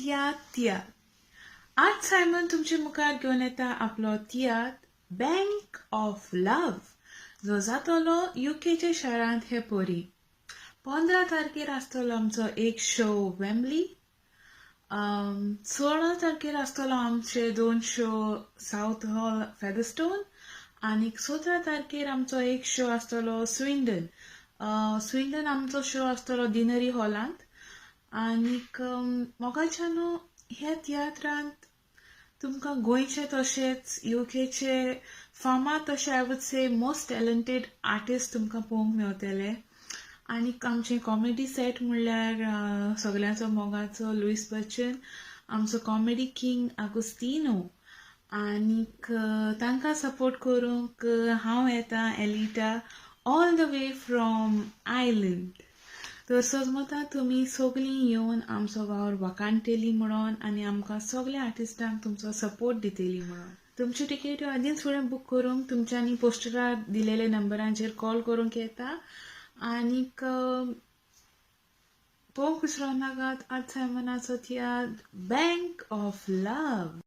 तियात्र तियात्र. Art Simon तुमचे मुखार घेवन येता आपलो तियात्र बँक ऑफ लव्ह, जो जातलो युकेच्या शारांत हे परी 15 तारखेर आसतलो आमचो एक शो वेम्बली, 16 तारखेर आसतलो आमचे दोन शो सावथ हॉल फेदरस्टोन आनी 17 तारखेर आमचो एक शो आसतलो स्विंडन. स्विंडन आमचो शो आसतलो डिनरी हॉलांत. आनीक मोगाच्यानो, ह्या तियात्रांत तुमकां गोंयचे तशेंच युकेचे फामाद तशें, I would say, most talented artist तुमकां पळोवंक मेवतले. आनीक आमचे कॉमेडी सेट म्हणल्यार सगल्यांचो मोगाचो लुईस बच्चन, आमचो कॉमेडी किंग आगुस्तिनो, आनीक तांकां सपोर्ट करूंक हांव येता Elita, all the way from Ireland. तर सजमता तुमी सगळीं येवन आमचो वावर वाखाणटेली म्हणून आनी आमकां सगळ्या आर्टिस्टांक तुमचो सपोर्ट दितली म्हणून. तुमच्यो टिकेट्यो आदींच फुडें बूक करूंक तुमच्यांनी पोस्टरार दिलेल्या नंबरांचेर कॉल करूंक येता. आनीक पळोवंक विसरो नाकात आर्ट सायमनाचो तियात्र बँक ऑफ लव्ह.